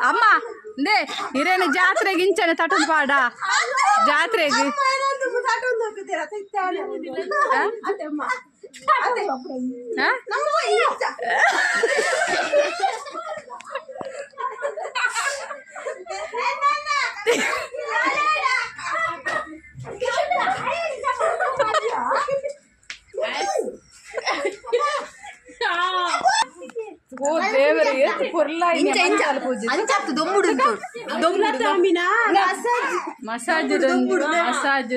ಅಮ್ಮ ಇಂದೇ ಇರೇನು ಜಾತ್ರೆಗೆ ಇಂಚನೆ ತಟುನ್ ಪಾಡ ಜಾತ್ರೆಗೆ ಆ? ಓ ದೇವರೇ ಏತ್ ಪೊರ್ಲ ಇಂಚ ಇಂಚ ಅಂಚಾತು ದೊಂಬುಡು ದೊಂಬುಡು massage massage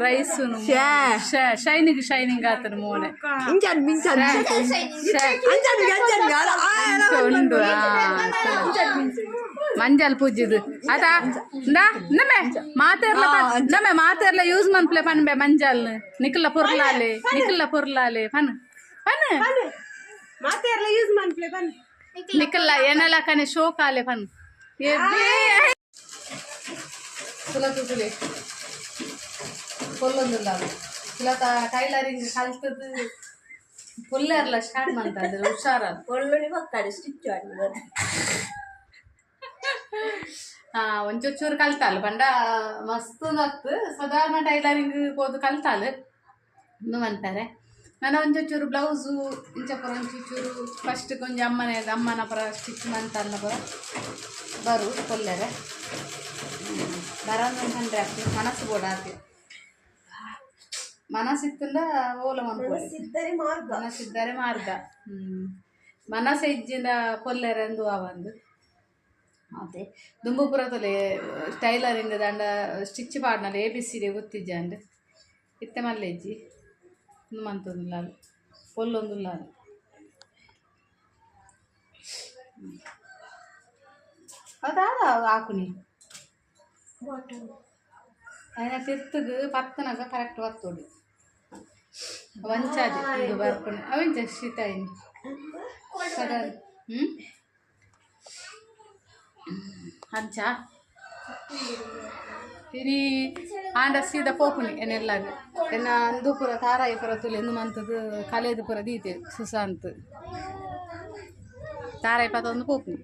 rice shining shining ಆತನ ಮೋನೆ ಇಂಚನ್ ಮಿಂಚನ್ ಅಂಚನ್ ಅಂಚನ್ ಉಂಡು ಮಂಜಲ್ ಪೂಜಿದು ಆತ ಇಂದಾ ನಮ್ಮೆ ಮಾತೆರ್ಲ ನಮ್ಮೆ ಮಾತೆರ್ಲ ಯೂಸ್ ಮನ್ಪ್ಲೆ ಪನ್ಬೆ ಮಂಜಲ್ ನಿಖಲ ಪೊರ್ಲಾಲೆ ನಿಖಲ ಪೊರ್ಲಾಲೆ ಪನ್ ಪನ್ ಮಾತೆರ್ಲ ಯೂಸ್ ಮನ್ಪ್ಲೆ ಬನ್ ನಿಖಲ ಏನೆಲ್ಲ ಕನೆ ಶೋಕಾಲೆ ಪನ್ ತುಲ ತುಲೆ ಪೊಲ್ಲೊಂದುಲ್ಲ ತುಲ ಟೈಲರಿಂಗ್ ಕಲ್ತದ್ದು ಪೊಲ್ಲೆರ್ಲ ಸ್ಟಾರ್ಟ್ ಮಾಡ್ತಾ ಹುಷಾರ. ಒಳ್ಳೊಳ್ಳೆ ಬತ್ತಾರೆ ಸ್ಟಿಚ್. ಹಾ, ಒಂಚೂರು ಕಲ್ತಾಲ್ ಪಂಡ ಮಸ್ತ್ ನತ್ತು ಸಾಧಾರಣ ಟೈಲರಿಂಗ್ ಪೋದು ಕಲ್ತಾಲ್ ಇಂದು ಮನ್ಪೆರೆ. ನಾನು ಒಂಚೂರು ಬ್ಲೌಸು ಇಂಚ ಪೂರ ಒಂಚೂರು ಫಸ್ಟ್ ಕೊಂಚ ಅಮ್ಮನೆ ಅಮ್ಮನ ಪುರ ಸ್ಟಿಚ್ ಮಂತಲ್ಲ ಪೂರ ಬರು ಪೊಲ್ಲೆರೆ ಬರಂದು ಪಂಡ್ರೆ ಆತು ಮನಸ್ಸು ಬೋಡ ಆತು ಮನಸ್ಸಿತ್ತಂದ ಓಲ ಮನ್ಪೊಲಿ. ಸಿದ್ದರೆ ಮಾರ್ಗ. ಮನಸ್ಸಿದ್ದರೆ ಮಾರ್ಗ. ಮನಸ್ಸು ಇಜ್ಜಿಂದ ಪೊಲ್ಲೆರೆ ಅಂದು ಆವಂದು ಅದೇ ದುಂಬುಪುರ ತೊಲೆ ಟೈಲರಿಂಗ್ ದಂಡ ಸ್ಟಿಚ್ ಪಾಡ್ನಲ್ಲ ಎ ಬಿ ಸಿ ಡಿ ಗೊತ್ತಿಜ್ಜಾಂಡ್ ಇತ್ತೆ ಮಲ್ಲೆಜ್ಜಿ ಇಂದು ಮಂತೊಂದುಲ್ಲ ಪೊಲ್ಲೊಂದುಲ್ಲ. ಅದಾದ ಆಕುನಿ ಅಯ್ನ ತಿರ್ತುಗು ಪತ್ತನಾಗ ಕರೆಕ್ಟ್ ಬತ್ತೋಡು ವಂಚಾಜಿ ಇದು ಬರ್ಪುಣೆ ಅವೆಂಚ ಶೀತ ಇನಿ ಸಡನ್. ಅಂಚ ಇನಿ ಆಂಡ ಸೀದಾ ಪೋಪುನಿ ಎನೆಲ್ಲಾಗ ಎನ್ನ ಅಂದು ಪೂರ ತಾರಾಯಿ ಪೂರ ತುಲೆ ಎಂದು ಮಂತದ್ದು ಕಲೆದು ಪೂರ ದೀತೆ ಸುಶಾಂತ್ ತಾರಾಯಿ ಪತೊಂದು ಪೋಪುನಿ.